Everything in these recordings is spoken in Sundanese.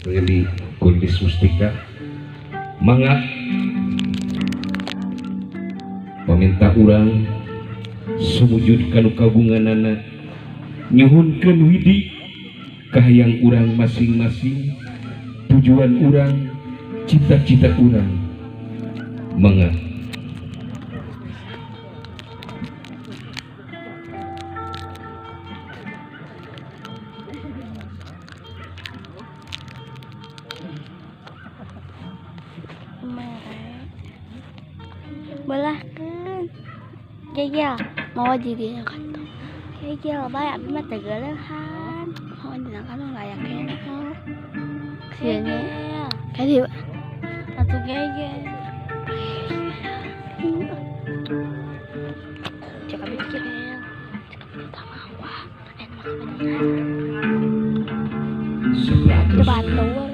Di Kundis Mustika mangga paminta urang sumujud kanu kagunganana nyuhunkeun widi kahayang urang masing-masing, tujuan urang, cita-cita urang. Mangga. Belahkeun gegel mawa jadi kantong gegel bae abi mah teu geuleuhan mawa dina kantong layak keneh sieun kadi atuh gegel cek abi gegel cek abi teu mawa eta mah kebenaran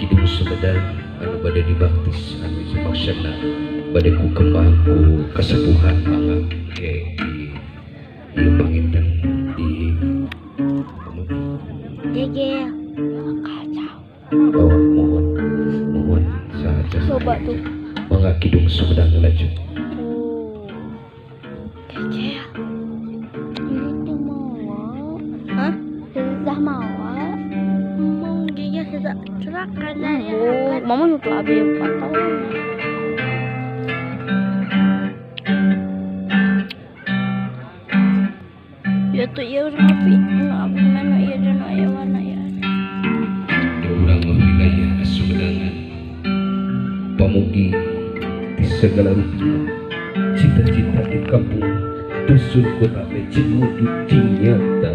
Kidung Sumedang anu bade dibaktis anu samaksana bade ku kembang ku kasepuhan mangga ke di ieu panginten di gegel kacau. Oh, mohon mohon saja coba tuh mangga Kidung Sumedang lanjut. Gegel ini mawa hah sudah mawa mau gegel sudah cerakan ya. Mama nutup abi 4 tahun. Ya tuh ya urang api, api mana ya dan ya mana ya. Urang wilayah Kasumedangan, pamugi di segala rupiah, cita-cita di kampung dusun kota cing wujud cing nyata.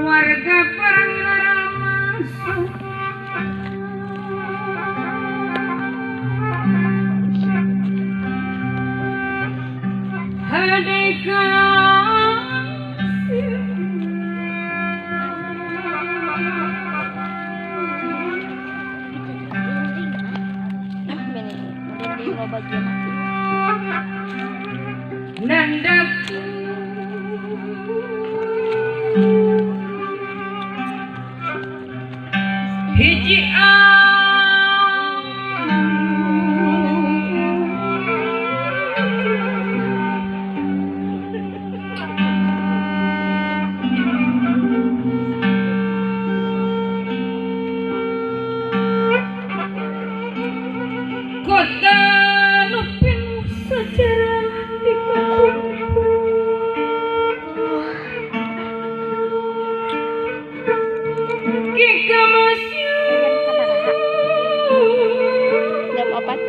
Warga masuk hiji kota nu pinuh sejarah di jam 4.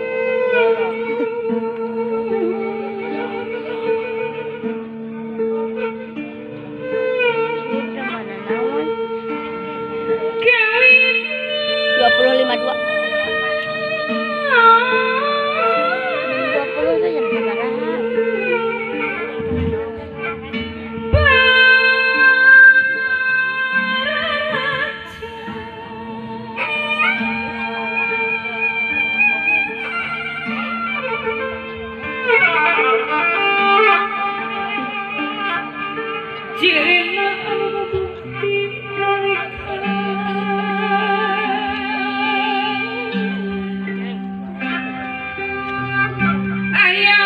25 2. 20 tuh jam berapa? Jirina. anu bukti nalika aya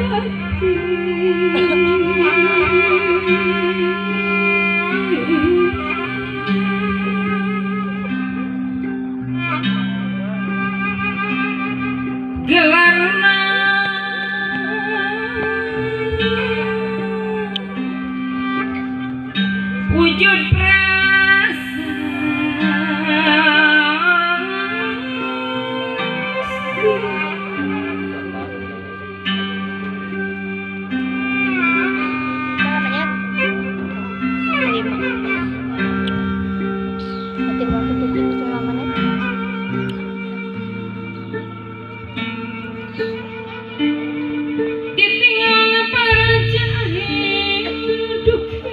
pati gelarna wujud prasasti ditinggal para jahil duki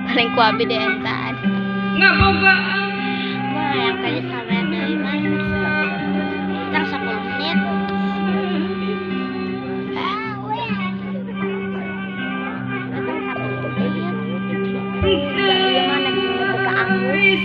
Paling ku abi deh entar. Ngabogaan. Wah, yang kayaknya sampai dari mana? Sekitar 10 menit. Gimana buka angus?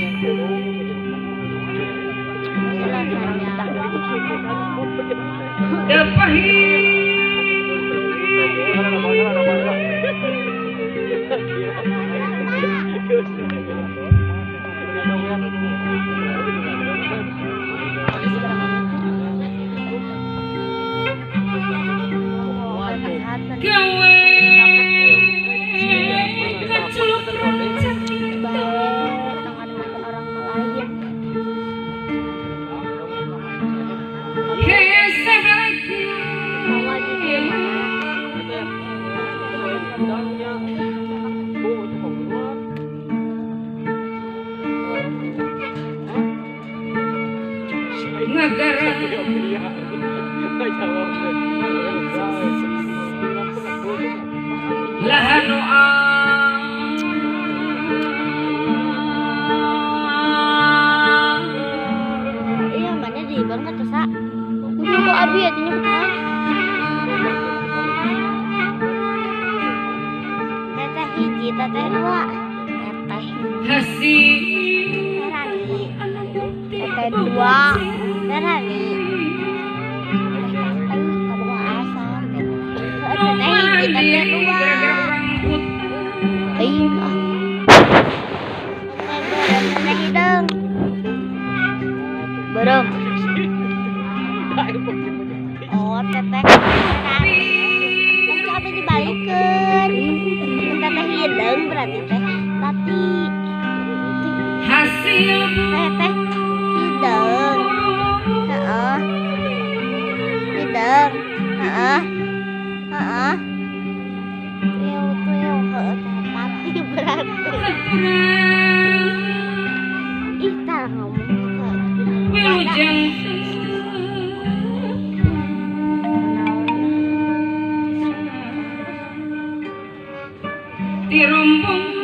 Iya, mana di banget tuh, Sa? Kok abi ya tanya betul. Teteh hiji, teteh dua, teteh hiji, teteh dua, teteh teteh hiji, teteh dua. Teteh hidung. Berem. Oh, teteh. Nanti abi dibalikeun. Teteh hidung berarti teh tati. Hasil teteh hidung. Heeh. Hidung. Heeh. Heeh. Tuyul heeh tati berarti. Ih, tah ngomong gitu. Wilujeng. Tirumbung.